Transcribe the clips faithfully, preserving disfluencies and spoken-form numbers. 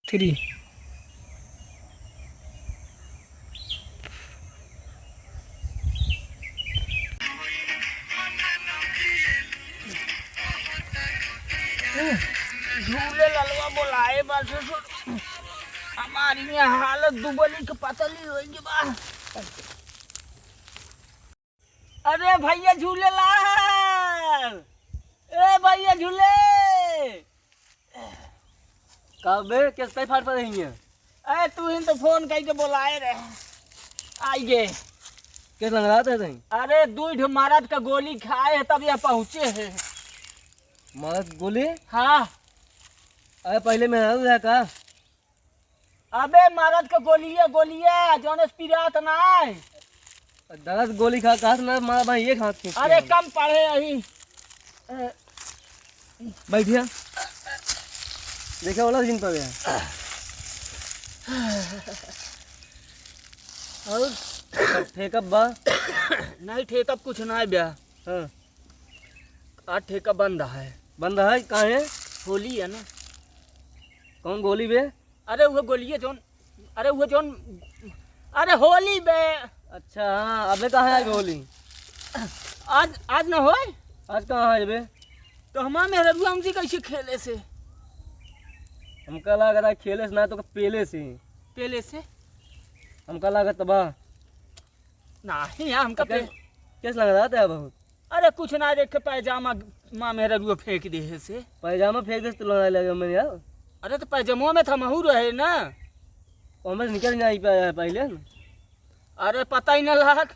थ्री। झूले ललवा बोलाए बा ससुर। हमारी ये हालत दुबली के पतली होई बा। अरे भैया झूलेलाल, ए भैया झूले। का बे, किस टाइप फाट पड़ रही है? अरे तू ही तो फोन करके बोलाए रहे, आई गे। किस लंगड़ात है तहीं? अरे दुइ ठो मरद का गोली खाए है तब यह पहुँचे है। मरद गोली? हाँ। अरे पहले मेहरारू रहा का? अबे मरद के गोलिया, गोलिया, जौन से पिरात ना है। दर्द गोली खा, कहा से ना मारा भाई, एक हाथ खींच के अरे मारा। कम पड़े अही। बैठिया। देखे वाला दिन पर गया। और? ठेकअप बा? नहीं, ठेकअप कुछ ना है ब्या। हाँ। आज ठेका बंद है। बंद है? काहे? होली है ना। कौन गोली बे? अरे वो गोलिए जौन, अरे वो जौन, अरे होली बे। अच्छा, हाँ, अबे कहाँ है होली? आज, आज ना होए। आज कहाँ है बे? तो हमार मेहररुआ हमसे कैसे खेले से? हमका लागत है खेले से ना तो पेले से। पेले से? हमका लागत बा। नाही यार, हमका तो पे- कैस-, कैस लग रहा था बहुत? अरे कुछ ना, देख के पैजामा माँ मेहररुआ फेंक दे है से। पैजामा फेंक दे तो लड़ाई लगे मैंने यार। अरे तो पैजामा में था महू रहे ना। वो में निकल नहीं पाया है पहले। अरे पता ही ना लाग।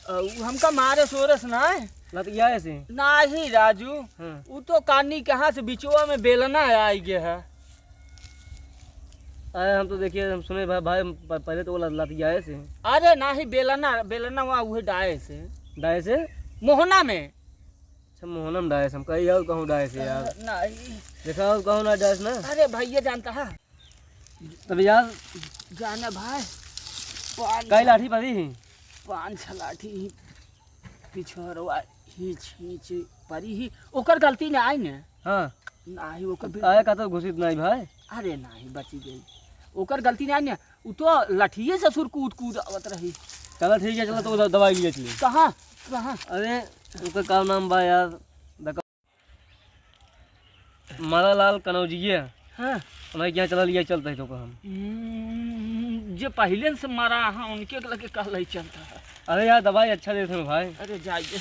अ, उ हमका मारे सोरस ना है। लत गया ऐसे? नाही राजू। हाँ। उ तो कानी कहाँ से बिचवा में बेलना है आई गया है। अरे हम तो देखिए, हम सुने भाई, भाई प-, पहले तो वो लत, लत गया ऐसे। अरे नाही, बेलना, बेलना वहाँ उहे डाए से। डाए से? मोहना में। अच्छा, मोहना में डाए से। हम कही और कहूँ डाए से यार। अ, नाही। देखा और कहूँ ना डाए से ना। अरे भैया जानता है। तब यार। जाना भाई। पान काई लाठी परी ही? पान छलाठी ही। पिछोरवा हीच हीच परी ही। ओकर गलती ना आई ने। हाँ। नाही ओकर बिल- आया का तो घुसित नाही भाई। अरे नाही, बची गई। ओकर गलती ना आई ने। उ तो लठिए ससुर कूद कूद आवत रही। चला ठीक है, चला तो द-, दवाई लिए चली। कहाँ? कहाँ? अरे, ओकर का नाम बा यार? दका- माला लाल कनौजिया। हाँ। उन्हें क्या चला लिया चलता है तो हम। हम्म, जे पहिले से मरा है, उनके लगे का लई चलता है। अरे यार, दवाई अच्छा देते हैं भाई। अरे जाइए।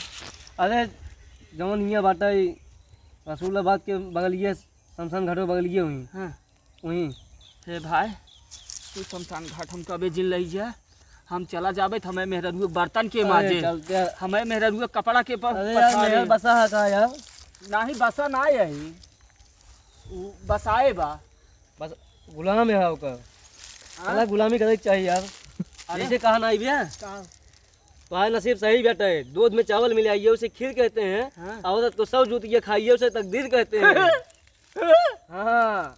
अरे, जवन हियाँ बाटा है, रसूलाबाद के बगलिए, शमशान घाटो बगलिए हुई। हाँ। वहीं। हे भाई, तू शमशान घाट हम कबे जिन लई जा? हम चला जाबे त हमें मेहररुए बर्तन के अरे, माजे, चलते हैं। हमें मेहररुए कपड़ा के प-, अरे यार, पसारे। मेहर बसा है का यार? नाही, बसा ना यही। उ बसाए बा। बस गुलाम है ओकर। हाँ? साला गुलामी करे के चाहिए यार। अरे। ऐसे कहा ना आई भैया। का? तुम्हारा नसीब सही बेटा है, दूध में चावल मिलाइए उसे खीर कहते हैं, हाँ। औरत को सौ जूतियाँ खाइए उसे तकदीर कहते हैं। हाँ।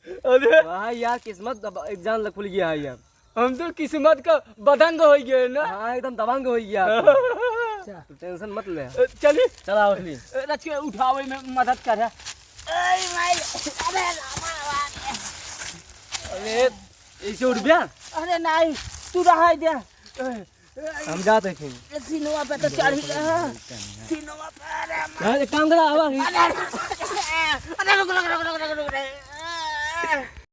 अरे। वाह यार, किस्मत अब एक जान ल-, खुल गया है यार। हम तो किस्मत का बदंग हो गए ना। हाँ, एकदम दबंग हो गया। अच्छा। तू टेंशन मत ले। अ, चली। चला उठली। अ, रच के उठावे में मदद कर। अरे भाई, अरे रामा, रामा। अरे, ऐसे उठ गया? अरे नहीं, तू रहा दे। अ, हम जाते हैं फिर। ए, सिनवा पे तो चढ़ गया। सिनवा पे, अरे माँ। हाँ, एक काम करा, आवा। अरे, अरे, अरे, रुक, रुक, रुक रे।